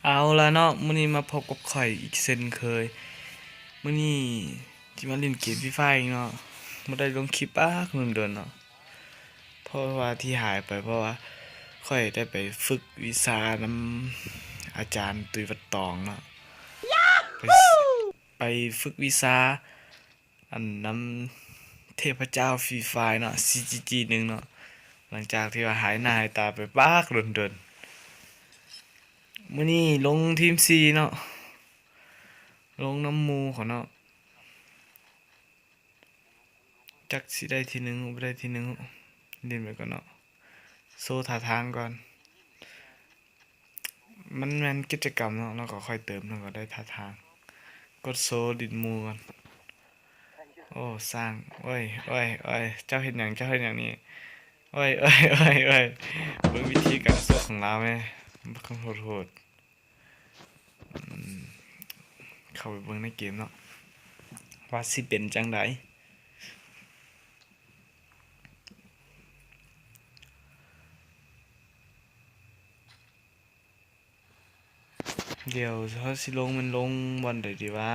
ເອົາລະເນາະ, ມື້ນີ້ມາພົບກັບຂ້ອຍອີກເຊັ່ນເຄີຍ. ມື້ນີ້ຊິມາຫຼິ້ນເກມຟຣີຟາຍອີກເນາະ. ບໍ່ໄດ້ລົງຄລິບປາກດົນໆເນາະ, ເພາະວ່າທີ່ຫາຍໄປ ເພາະວ່າຂ້ອຍໄດ້ໄປຝຶກວິຊານຳອາຈານຕຸ້ຍວັດຕອງເນາະ. ໄປ ໄປຝຶກວິຊາ ອັນນຳເທບພະເຈົ້າຟຣີຟາຍເນາະ ຊີຈີຈີໜຶ່ງເນາະ, ຫຼັງຈາກທີ່ວ່າຫາຍໜ້າຫາຍຕາໄປປາກດົນໆ. ມື້ນີ້ລົງທີມສີ່ເນາະ, ລົງນຳໝູ່ເຂົາເນາະ, ຈັກຊິໄດ້ທີໜຶ່ງ ບໍ່ໄດ້ທີໜຶ່ງ, ຫຼິ້ນໄປກ່ອນເນາະ, ໂຊທ່າທາງກ່ອນ. ມັນແມ່ນກິດຈະກຳເນາະ, ແລ້ວກໍຄ່ອຍເຕີມ ແລ້ວກໍໄດ້ທ່າທາງ. ກົດໂຊຫຼິ້ນໝູ່ກ່ອນ. ໂອ້ ສ້າງ ໂອ້ຍ ໂອ້ຍ ໂອ້ຍ ເຈົ້າເຮັດຫຍັງ ເຈົ້າເຮັດຫຍັງນີ້? ໂອ້ຍ ໂອ້ຍ ໂອ້ຍ ໂອ້ຍ ເບິ່ງວິທີການໂຊກຂອງລາວແມ, ບັກໂຫດໆ. ອືມ ເຂົ້າໄປເບິ່ງໃນເກມເນາະ ວ່າຊິເປັນຈັ່ງໃດ. ດຽວເຮົາຊິລົງ ແມ່ນລົງບ່ອນໃດດີຫວາ?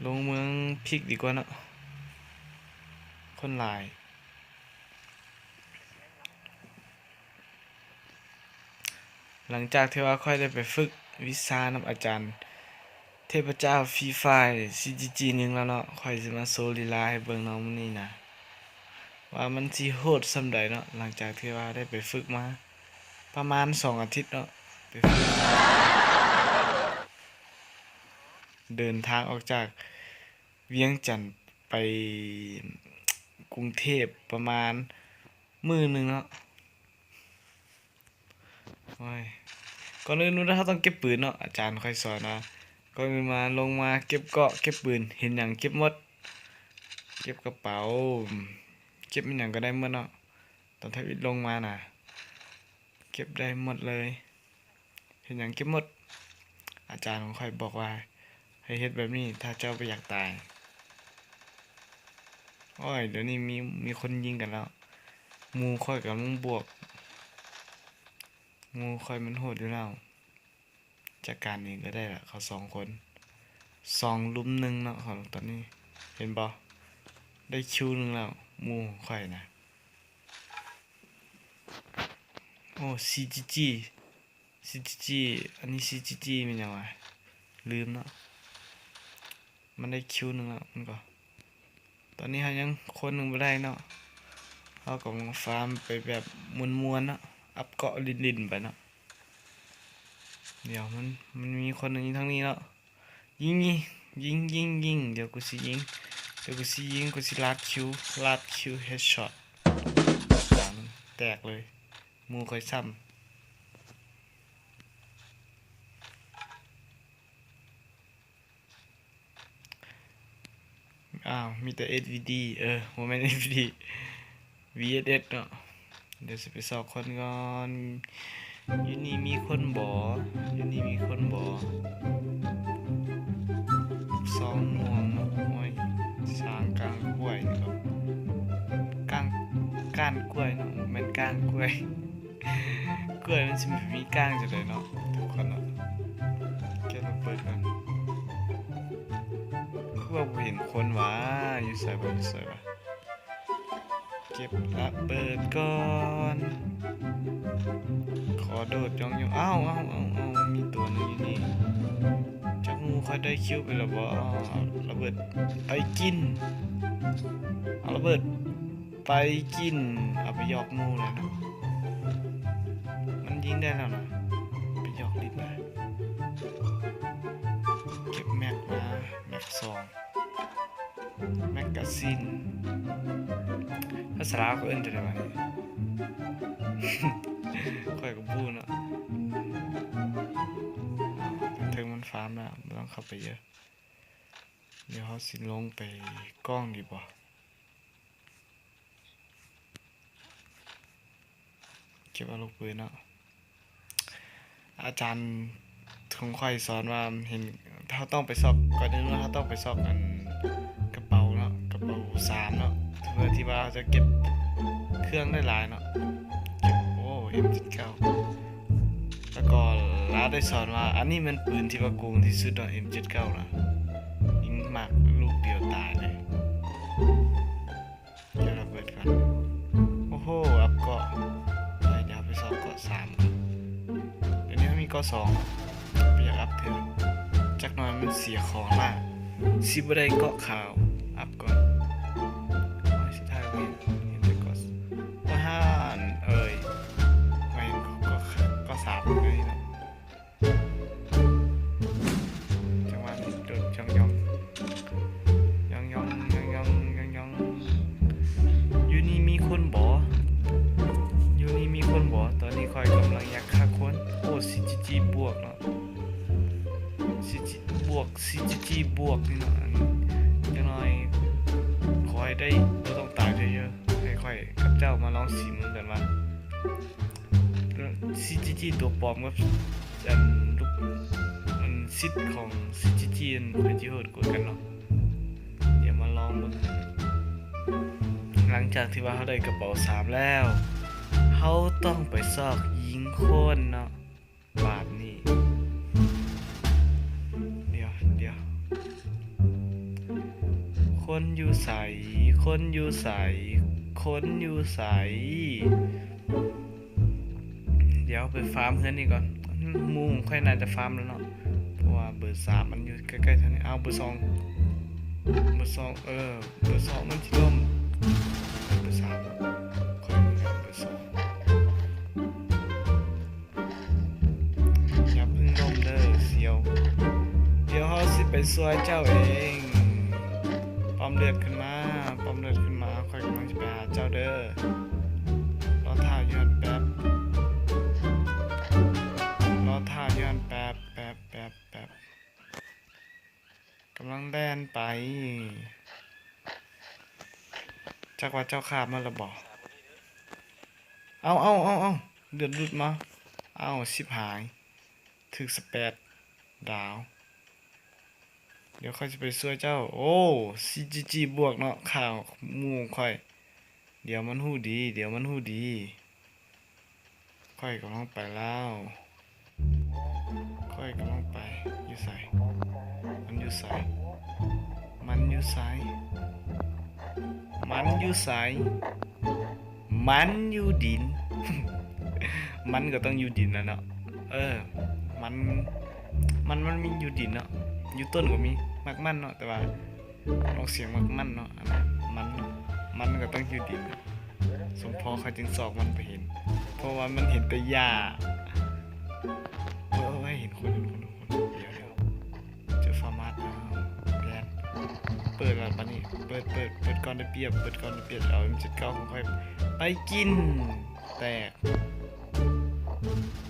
ລົງເມືອງພິກດີກວ່າເນາະ, ຄົນຫຼາຍ. ຫຼັງຈາກທີ່ວ່າຂ້ອຍໄດ້ໄປຝຶກວິຊານຳອາຈານເທບພະເຈົ້າຟຣີຟາຍ ຊີຈີຈີໜຶ່ງແລ້ວເນາະ, ຂ້ອຍຊິມາໂຊລີລາໃຫ້ເບິ່ງເນາະມື້ນີ້ນະ ວ່າມັນຊິໂຫດສ່ຳໃດເນາະ. ຫຼັງຈາກທີ່ວ່າໄດ້ໄປຝຶກມາປະມານສອງອາທິດເນາະ, ໄປຝຶກ ເດີນທາງອອກຈາກວຽງຈັນໄປກຸງເທບປະມານມື້ໜຶ່ງເນາະ. ໂອ້ຍ ກ່ອນອື່ນເຮົາຕ້ອງເກັບປືນເນາະ, ອາຈານຂ້ອຍສອນວ່າ ກ່ອນອື່ນມາລົງມາເກັບເກາະເກັບປືນ, ເຫັນຫຍັງເກັບໝົດ, ເກັບກະເປົາ ເກັບອີ່ຫຍັງກໍໄດ້ໝົດເນາະ. ຕອນທຳອິດລົງມານະ ເກັບໄດ້ໝົດເລີຍ, ເຫັນຫຍັງເກັບໝົດ. ອາຈານຂອງຂ້ອຍບອກວ່າໃຫ້ເຮັດແບບນີ້ ຖ້າເຈົ້າບໍ່ຢາກຕາຍ. ໂອ້ຍ ດຽວນີ້ມີ ມີຄົນຍິງກັນແລ້ວ, ໝູ່ຂ້ອຍກຳລັງບວກ, ໝູ່ຂ້ອຍມັນໂຫດຢູ່ແລ້ວ. ຈັດການເອງກໍໄດ້ລະ ເຂົາສອງຄົນ, ສອງລຸມໜຶ່ງເນາະ. ເຂົາຕອນນີ້ເຫັນບໍ່ ໄດ້ຄິວໜຶ່ງແລ້ວ ໝູ່ຂ້ອຍນະ. ໂອ້ ຊີຈີຈີ ຊີຈີຈີ ອັນນີ້ ຊີຈີຈີ ແມ່ນຫຍັງວະ ລືມເນາະ. ມັນໄດ້ຄິວໜຶ່ງແລ້ວ ມັນກໍ ຕອນນີ້ເຮົາຍັງຄົນໜຶ່ງບໍ່ໄດ້ເນາະ, ເຮົາກໍມາຟາມໄປແບບມ່ວນໆເນາະ, ອັບເກາະຫຼິ້ນໆໄປເນາະ. ດຽວມັນ ມັນມີຄົນໜຶ່ງຢູ່ທາງນີ້ເນາະ, ຍິງ ຍິງ ຍິງ ຍິງ ດຽວກູຊິຍິງ ດຽວກູຊິຍິງ ກູຊິລາດຄິວ ລາດຄິວ ເຮັດຊັອດ ແຕກເລີຍ, ໝູ່ຂ້ອຍຊ້ຳ. ອ້າວ ມີແຕ່ເອັສວີດີ ເອີ ບໍ່ແມ່ນເອັສວີດີ ວີເອັສເອັສເນາະ. ດຽວຊິໄປຊອກຄົນກ່ອນ, ຢູ່ນີ້ມີຄົນບໍ່ ຢູ່ນີ້ມີຄົນບໍ່? ຊອງມ່ວງເນາະ. ໂອ້ຍ ຊ້າງກ້າງກ້ວຍນີ້ກໍ ກ້າງ ກ້ານກ້ວຍເນາະ ບໍ່ແມ່ນກ້າງກ້ວຍ. ກ້ວຍມັນຊິມີກ້າງຈັ່ງໃດເນາະ ທຸກຄົນເນາະ. ເກັບມາເປີດກ່ອນ. ຄືວ່າບໍ່ເຫັນຄົນຫວາ? ຢູ່ໃສຫວາ? ຢູ່ໃສຫວາ? ເກັບລະເບີດກ່ອນ. ຂໍໂດດຢ່ອງໆ. ອ້າວ ອ້າວ ອ້າວ ອ້າວ ມີຕົວໜຶ່ງຢູ່ນີ້. ຈັກໝູ່ຂ້ອຍໄດ້ຄິວໄປແລ້ວບໍ່? ເອົາລະເບີດໄປກິນ. ເອົາລະເບີດ ໄປກິນ ເອົາໄປຫຍອກໝູ່ແລ້ວເນາະ. ມັນຍິງໄດ້ແລ້ວນະ ໄປຫຍອກຫຼິ້ນນະ. ເກັບແມັກມາ ແມັກສອງ ແມັກກາຊີນ. ພາສາລາວເຂົາເອີ້ນຈັ່ງໃດຫວານີ້? ຂ້ອຍກໍບໍ່ຮູ້ເນາະ. ເທິງມັນຟາມແລ້ວ ບໍ່ຕ້ອງເຂົ້າໄປເຢີ. ດຽວເຮົາຊິລົງໄປກ້ອງດີບໍ່? ເກັບອາວຸດປືນເນາະ. ອາຈານຂອງຂ້ອຍສອນວ່າເຫັນ ເຮົາຕ້ອງໄປຊອກ ກ່ອນອື່ນເຮົາຕ້ອງໄປຊອກອັນກະເປົາເນາະ ກະເປົາສາມເນາະ ເພື່ອທີ່ວ່າເຮົາຈະເກັບເຄື່ອງໄດ້ຫຼາຍເນາະ. ເກັບ ໂອ້ ເອັມເຈັດເກົ້າ ແລ້ວກໍ ອາໄດ້ສອນວ່າ ອັນນີ້ແມ່ນປືນທີ່ວ່າໂກງທີ່ສຸດເນາະ ເອັມເຈັດເກົ້ານະ ຍິງໝາກລູກດຽວຕາຍເລີຍ. ດຽວລະເປີດກ່ອນ. ໂອ້ໂຫ ອັບເກາະ. ໄປ ດຽວໄປຊອກເກາະສາມ. ດຽວນີ້ເຮົາມີເກາະສອງ ບໍ່ຢາກອັບເທື່ອ ຈັກໜ່ອຍມັນເສຍຂອງລະ ຊິບໍ່ໄດ້ເກາະຂາວ. ອັບກ່ອນ. ໂອ້ຍ ສຸດທ້າຍເຫັນ ເຫັນແຕ່ເກາະ ວ່າຫັ້ນເອີຍ ວ່າເຫັນເກາະ ເກາະສາມເລີຍເນາະ. ຈັງຫວະນີ້ໂດດຢ່ອງໆ ຢ່ອງໆ ຢ່ອງໆ ຢ່ອງໆ. ຢູ່ນີ້ມີຄົນບໍ່? ຢູ່ນີ້ມີຄົນບໍ່? ຕອນນີ້ຂ້ອຍກຳລັງຢາກຂ້າຄົນ. ໂອ້ ຊີຈີຈີບວກເນາະ ຊີຈີ ບວກ ຊີຈີຈີບວກນີ້ເນາະ. ອັນ ຈັກໜ່ອຍຂໍໃຫ້ໄດ້ ບໍ່ຕ້ອງຕາຍເທື່ອເດີ. ໃຫ້ຂ້ອຍກັບເຈົ້າມາລອງສີມືກັນວ່າ ຊີຈີຈີຕົວປອມກັບ ອັນ ລູກ ອັນ ຊິດຂອງຊີຈີຈີ ອັນ ໃຜຊິໂຫດກວ່າກັນເນາະ. ດຽວມາລອງເບິ່ງ. ຫຼັງຈາກທີ່ວ່າເຮົາໄດ້ກະເປົາສາມແລ້ວ ເຮົາຕ້ອງໄປຊອກຍິງຄົນເນາະ ບາດນີ້. ດຽວ ດຽວ ຄົນຢູ່ໃສ? ຄົນຢູ່ໃສ? ຄົນຢູ່ໃສ? ດຽວໄປຟາມເຮືອນນີ້ກ່ອນ. ໝູ່ຂ້ອຍໜ້າຈະຟາມແລ້ວເນາະ ເພາະວ່າເບີສາມມັນຢູ່ໃກ້ໆແຖວນີ້. ອ້າວ ເບີສອງ ເບີສອງ ເອີ ເບີສອງມັນຊິລົ້ມ. ເບີສາມເນາະ ຂ້ອຍເບີສອງ. ຢ່າເພິ່ງລົ້ມເດີ ສ່ຽວ. ດຽວເຮົາຊິໄປຊ່ວຍເຈົ້າເອງ. ປ້ອມເລືອດຂຶ້ນມາ ປ້ອມເລືອດຂຶ້ນມາ. ຂ້ອຍກຳລັງຊິໄປຫາເຈົ້າເດີ. ລໍຖ້າຢູ່ຫັ້ນແປັບ ລໍຖ້າຢູ່ຫັ້ນແປັບ ແປັບ ແປັບ ແປັບ. ກຳລັງແລ່ນໄປ. ຈັກວ່າເຈົ້າຂ້າໝົດແລ້ວບໍ່? ເອົາ ເອົາ ເອົາ ເອົາ ເລືອດຫຼຸດມາ. ເອົາ ຊິບຫາຍ ຖືກສະແປດດາວ. ດຽວຂ້ອຍຊິໄປຊ່ວຍເຈົ້າ. ໂອ້ ຊີຈີຈີບວກເນາະ ຂ້າໝູ່ຂ້ອຍ. ດຽວມັນຮູ້ດີ ດຽວມັນຮູ້ດີ. ຂ້ອຍກຳລັງໄປແລ້ວ ຂ້ອຍກຳລັງໄປ. ຢູ່ໃສ? ມັນຢູ່ໃສ? ມັນຢູ່ໃສ? ມັນຢູ່ໃສ? ມັນຢູ່ດິນ. ມັນກໍຕ້ອງຢູ່ດິນລະເນາະ. ເອີ ມັນ ມັນ ມັນມີຢູ່ດິນເນາະ ຢູ່ຕົ້ນກໍມີ. ໝາກມັນເນາະ ແຕ່ວ່າ ອອກສຽງມັກມັນເນາະ ອັນນັ້ນມັນເນາະ ມັນກໍຕ້ອງຢູ່ດິນ. ສົມພໍຂ້ອຍຈຶ່ງຊອກມັນໄປເຫັນ ເພາະວ່າມັນເຫັນແຕ່ຫຍ້າ. ໂອ້ຍ ເຫັນຄົນ ເຫັນຄົນ ເຫັນຄົນ. ດຽວ ດຽວ ເຈີຟາມາສ. ອ້າວ ແລ່ນ ເປີດລະບາດນີ້ ເປີດ ເປີດ ເປີດກ່ອນໄດ້ປຽບ ເປີດກ່ອນໄດ້ປຽບ. ເອົາເອັມເຈັດເກົ້າຂອງຂ້ອຍໄປກິນ. ແຕກ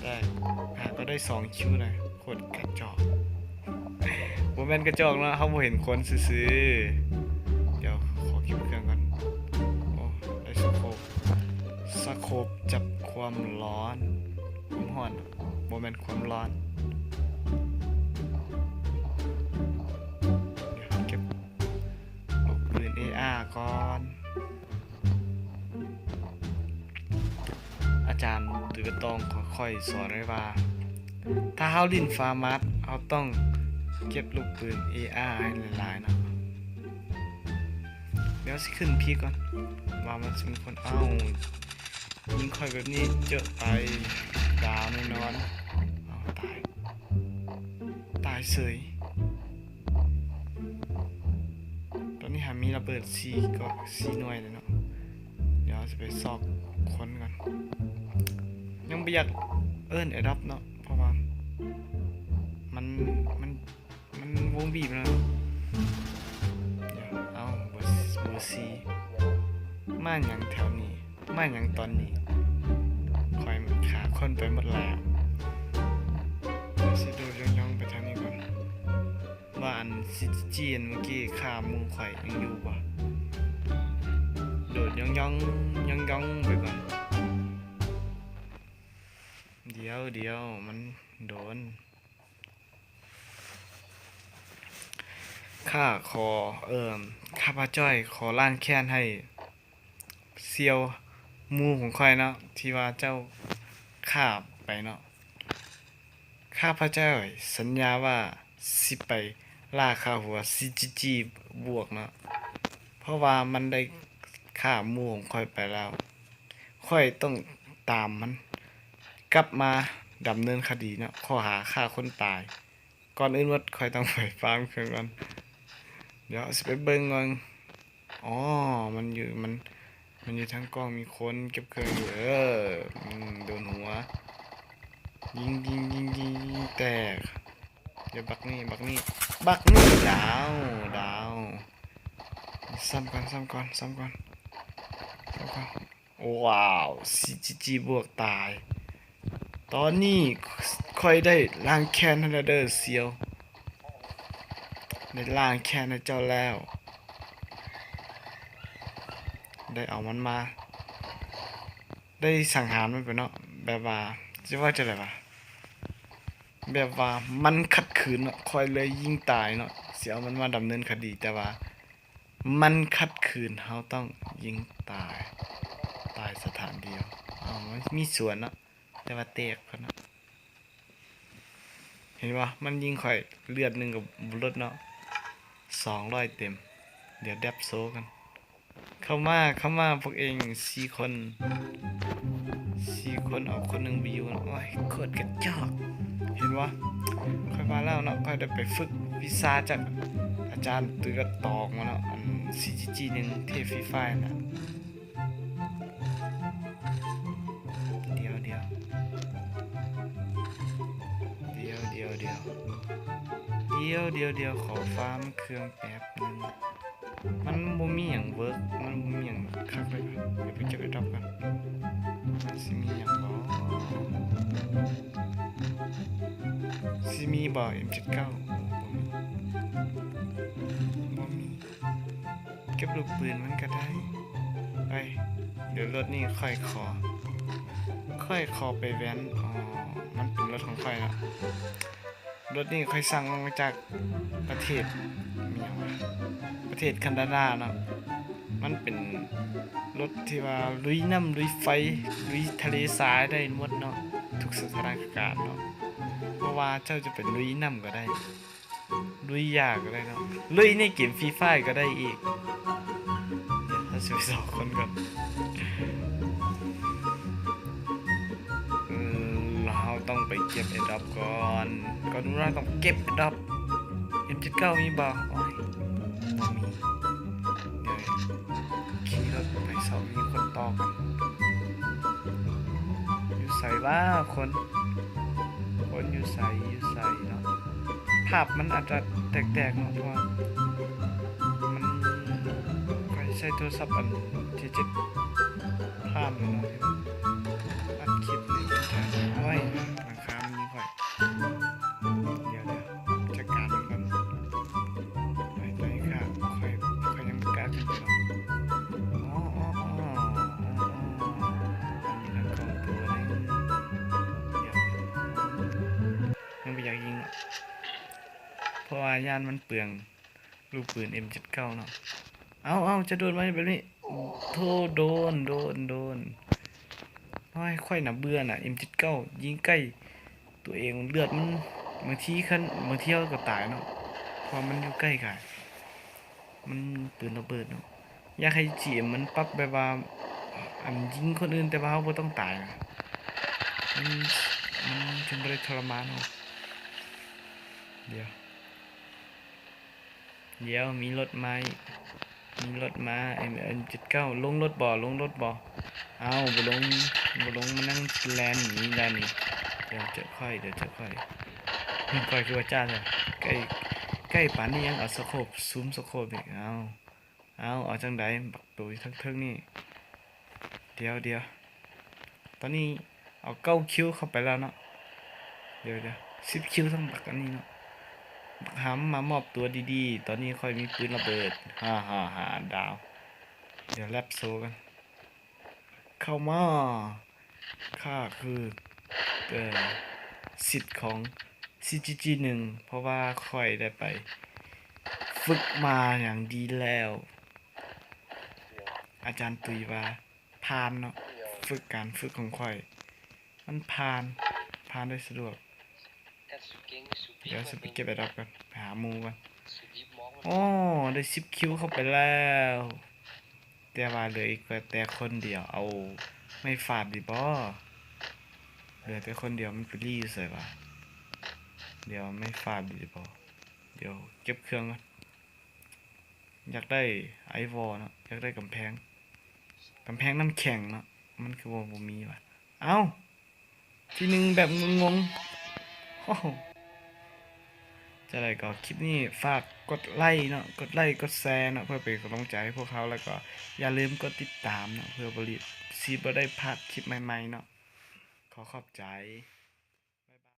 ແຕກ. ຫາກໍໄດ້ສອງຄິວນະ. ໂຄດກະຈອກ. ບໍ່ແມ່ນກະຈອກເນາະ ເຮົາບໍ່ເຫັນຄົນຊື່ໆ. ດຽວຂໍເກັບເຄື່ອງກ່ອນ. ໂອ້ ໄດ້ສະໂຄບ ສະໂຄບຈັບຄວາມຮ້ອນ ຄວາມຮ້ອນ ບໍ່ແມ່ນຄວາມຮ້ອນ. ດຽວເກັບລູກປືນເອອາກ່ອນ. ອາຈານຕຸຍກະຕອງຂ້ອຍສອນໄວ້ວ່າ ຖ້າເຮົາຫຼິ້ນຟາມາສ ເຮົາຕ້ອງເກັບລູກປືນເອອາໃຫ້ຫຼາຍໆເນາະ. ດຽວຊິຂຶ້ນພີກກ່ອນ ວ່າມັນຊິມີຄົນ. ເອົ້າ ຍິງຂ້ອຍແບບນີ້ເຈີໄປ ດາວແນ່ນອນ. ເອົ້າ ຕາຍ ຕາຍເສີຍ. ຕອນນີ້ຫາມີລະເບີດສີ່ກໍ ສີ່ໜ່ວຍແລ້ວເນາະ. ດຽວເຮົາຊິໄປຊອກຄົນກ່ອນ. ຍັງບໍ່ຢາກເອີ້ນແອດອບເນາະ ເພາະວ່າມັນ ມັນ ມັນວົງບີບແລ້ວເນາະ. ດຽວ ເອົ້າ ເບີ ເບີສີ່ ມາຫຍັງແຖວນີ້? ມາຫຍັງຕອນນີ້? ຂ້ອຍຂ້າຄົນໄປໝົດແລ້ວ. ຂ້ອຍຊິໂດດຍ່ອງໆໄປທາງນີ້ກ່ອນ ວ່າອັນຊີຈີຈີອັນເມື່ອກີ້ຂ້າໝູ່ຂ້ອຍຍັງຢູ່ບໍ່? ໂດດຍ່ອງໆ ຍ່ອງໆໄປກ່ອນ. ດຽວໆ ມັນໂດນ. ຂ້າຂໍ ເອີ ຂ້າພະຈ້ອຍຂໍລ້າງແຄ້ນໃຫ້ສ່ຽວໝູ່ຂອງຂ້ອຍເນາະ ທີ່ວ່າເຈົ້າຂ້າໄປເນາະ. ຂ້າພະເຈົ້າສັນຍາວ່າຊິໄປລ່າຂ້າຫົວຊີຈີຈີບວກເນາະ, ເພາະວ່າມັນໄດ້ຂ້າໝູ່ຂອງຂ້ອຍໄປແລ້ວ. ຂ້ອຍຕ້ອງຕາມມັນກັບມາດຳເນີນຄະດີເນາະ, ຂໍ້ຫາຂ້າຄົນຕາຍ. ກ່ອນອື່ນໝົດ ຂ້ອຍຕ້ອງໄປຟາມເຄື່ອງກ່ອນ. ດຽວຊິໄປເບິ່ງກ່ອນ. ອໍ ມັນຢູ່ ມັນ ມັນຢູ່ທາງກ້ອງ ມີຄົນເກັບເຄື່ອງຢູ່. ເອີ ອືມ ໂດນຫົວ. ຍິງ ຍິງ ຍິງ ຍິງ ຍິງ ແຕກ. ດຽວບັກນີ້ ບັກນີ້ ບັກນີ້ ດາວ ດາວ. ຊ້ຳກ່ອນ ຊ້ຳກ່ອນ ຊ້ຳກ່ອນ ຊ້ຳກ່ອນ. ວ້າວ ຊີຈີຈີບວກຕາຍ. ຕອນນີ້ຂ້ອຍໄດ້ລ້າງແຄ້ນໃຫ້ແລ້ວເດີສ່ຽວ, ໄດ້ລ້າງແຄ້ນໃຫ້ເຈົ້າແລ້ວ, ໄດ້ເອົາມັນມາ ໄດ້ສັງຫານມັນໄປເນາະ. ແບບວ່າ ຊິເວົ້າຈັ່ງໃດວະ, ແບບວ່າມັນຂັດຂືນເນາະ, ຂ້ອຍເລີຍຍິງຕາຍເນາະ. ຊິເອົາມັນມາດຳເນີນຄະດີ ແຕ່ວ່າ ມັນຂັດຂືນ ເຮົາຕ້ອງຍິງຕາຍ ຕາຍສະຖານດຽວ. ເອົາ ມັນມີສວນເນາະ ແຕ່ວ່າແຕກເພິ່ນເນາະ. ເຫັນບໍ່? ມັນຍິງຂ້ອຍເລືອດໜຶ່ງກໍບໍ່ລົດເນາະ, ສອງຮ້ອຍເຕັມ. ດຽວແດັບໂຊກັນ. ເຂົ້າມາ ເຂົ້າມາ ພວກເອງສີ່ຄົນ ສີ່ຄົນ ເອົາຄົນໜຶ່ງໄປຢູ່. ໂອ້ຍ ໂຄດກະຈອກ. ເຫັນບໍ່? ຂ້ອຍວ່າແລ້ວເນາະ, ຂ້ອຍໄດ້ໄປຝຶກວິຊາຈາກອາຈານຕຸ້ຍກະຕອກມາເນາະ, ອັນ ຊີຈີຈີໜຶ່ງ ເທບຟຣີຟາຍນະ. ດຽວ ດຽວ ດຽວ ດຽວ ດຽວ ດຽວ ດຽວ ຂໍຟາມເຄື່ອງແປັບໜຶ່ງ. ມັນບໍ່ມີຫຍັງເວີກ ມັນບໍ່ມີຫຍັງຄັກເລີຍ. ດຽວໄປເກັບແອດດຣອບກ່ອນ, ມັນຊິມີຫຍັງບໍ່? ຊິມີບໍ່ ເອັມເຈັດເກົ້າ? ບໍ່ມີ ບໍ່ມີ. ເກັບລູກປືນມັນກໍໄດ້. ໄປ ດຽວລົດນີ້ຂ້ອຍຂໍ ຂ້ອຍຂໍໄປແວ່ນ. ອໍ ມັນເປັນລົດຂອງຂ້ອຍເນາະ. ລົດນີ້ຂ້ອຍສັ່ງມາຈາກປະເທດ ມີຫຍັງວະ ປະເທດຄານາດາເນາະ. ມັນເປັນລົດທີ່ວ່າລຸຍນ້ຳລຸຍໄຟ ລຸຍທະເລຊາຍໄດ້ໝົດເນາະ, ທຸກສະຖານະການເນາະ, ບໍ່ວ່າເຈົ້າຈະໄປລຸຍນ້ຳກໍໄດ້ ລຸຍຢາກໍໄດ້ເນາະ, ລຸຍໃນເກມຟຣີຟາຍກໍໄດ້ອີກ. ດຽວເຮົາຊິໄປສອງຄົນກ່ອນ. ເອີ ເຮົາຕ້ອງໄປເກັບແອດດຣອບກ່ອນ. ກ່ອນອື່ນເຮົາຕ້ອງເກັບແອດດຣອບ. ເອັມເຈັດເກົ້າມີບໍ່? ໂອ້ຍ ບໍ່ມີ. ດຽວຂີ່ລົດໄປຊອກຍິງຄົນຕໍ່ກ່ອນ. ຢູ່ໃສວະຄົນ? ຄົນຢູ່ໃສ ຢູ່ໃສເນາະ? ພາບມັນອາດຈະແຕກໆເນາະ ເພາະວ່າມັນ ຂ້ອຍໃຊ້ໂທລະສັບອັນທີເຈັດພຣາມເນາະ ອັດຄລິບນີ້. ໂອ້ຍ ຫຼັງຄາມັນຍິງຂ້ອຍ. ດຽວໆ ຈັດການມັນກ່ອນ. ໄປ ໄປຄ່າ ຂ້ອຍ ຂ້ອຍຍັງບໍ່ກ້າຂຶ້ນໄປດອກ. ອໍ ອໍ ອໍ ອັນນີ້ລະກອງໂຕນີ້. ດຽວ ຍັງບໍ່ຢາກຍິງເນາະ ເພາະວ່າຢ້ານມັນເປືອງລູກປືນເອັມເຈັດເກົ້າເນາະ. ເອົາ ເອົາ ຈະໂດດມາແບບນີ້. ໂທ້ ໂດນ ໂດນ ໂດນ. ໂອ້ຍ ຂ້ອຍນະເບື່ອນະ ເອັມເຈັດເກົ້າ ຍິງໃກ້ຕົວເອງ ເລືອດມັນ ບາງທີຄັນ ບາງທີເຮົາກໍຕາຍເນາະ ເພາະວ່າມັນຢູ່ໃກ້ກາຍ ມັນປືນລະເບີດເນາະ. ຢາກໃຫ້ຈີເອັມມັນປັບແບບວ່າ ອັນ ຍິງຄົນອື່ນແຕ່ວ່າເຮົາບໍ່ຕ້ອງຕາຍນະ ມັນ ມັນຈຶ່ງບໍ່ໄດ້ທໍລະມານເຮົາ. ດຽວ ດຽວ ມີລົດມາອີກ ມີລົດມາ ເອັມ ເອັມເຈັດເກົ້າ. ລົງລົດບໍ່? ລົງລົດບໍ່? ເອົ້າ ບໍ່ລົງ ບໍ່ລົງ ມານັ່ງແລ່ນໜີ ແລ່ນໜີ. ດຽວເຈີຂ້ອຍ ດຽວເຈີຂ້ອຍ. ຂ້ອຍຄືວ່າຈ້າແທ້ ໃກ້ ໃກ້ປານນີ້ຍັງເອົາສະໂຄບ ຊູມສະໂຄບອີກ. ເອົ້າ ເອົ້າ ເອົາຈັ່ງໃດ ບັກໂຕຢູ່ເທິງໆນີ້? ດຽວ ດຽວ ຕອນນີ້ເອົາເກົ້າຄິວເຂົ້າໄປແລ້ວເນາະ. ດຽວ ດຽວ ສິບຄິວທັງບັກອັນນີ້ເນາະ. ບັກຫຳມາມອບຕົວດີໆ ຕອນນີ້ຂ້ອຍມີປືນລະເບີດ ຫາ ຫາ ຫາ ດາວ. ດຽວແລັບໂຊກັນ. ເຂົ້າມາ ຂ້າຄື ເອີ ສິດຂອງ ຊີຈີຈີໜຶ່ງ ເພາະວ່າຂ້ອຍໄດ້ໄປຝຶກມາຢ່າງດີແລ້ວ. ອາຈານຕຸ້ຍວ່າຜ່ານເນາະ ຝຶກ ການຝຶກຂອງຂ້ອຍ ມັນຜ່ານ ຜ່ານໄດ້ສະດວກ. ດຽວຊິໄປເກັບແອດຣອບກ່ອນ ໄປຫາໝູ່ກ່ອນ. ໂອ້ ໄດ້ສິບຄິວເຂົ້າໄປແລ້ວ ແຕ່ວ່າເຫຼືອອີກແຕ່ຄົນດຽວ. ເອົາໄມ້ຟາດດີບໍ່? ເຫຼືອແຕ່ຄົນດຽວ ມັນໄປລີ້ຢູ່ໃສວະ? ດຽວໄມ້ຟາດດີບໍ່? ດຽວເກັບເຄື່ອງກ່ອນ. ຢາກໄດ້ໄອວໍເນາະ ຢາກໄດ້ກຳແພງ ກຳແພງນ້ຳແຂງເນາະ. ມັນຄືວ່າບໍ່ມີວະ? ເອົ້າ ທີໜຶ່ງແບບງົງໆ. ໂອ້ໂຫ ຈັ່ງໃດກໍຄລິບນີ້ຝາກກົດໄລເນາະ ກົດໄລ ກົດແຊເນາະ ເພື່ອເປັນກຳລັງໃຈໃຫ້ພວກເຮົາ ແລ້ວກໍຢ່າລືມກົດຕິດຕາມເນາະ ເພື່ອບໍ່ຊິບໍ່ໄດ້ພາດຄລິບໃໝ່ໆເນາະ. ຂໍຂອບໃຈ.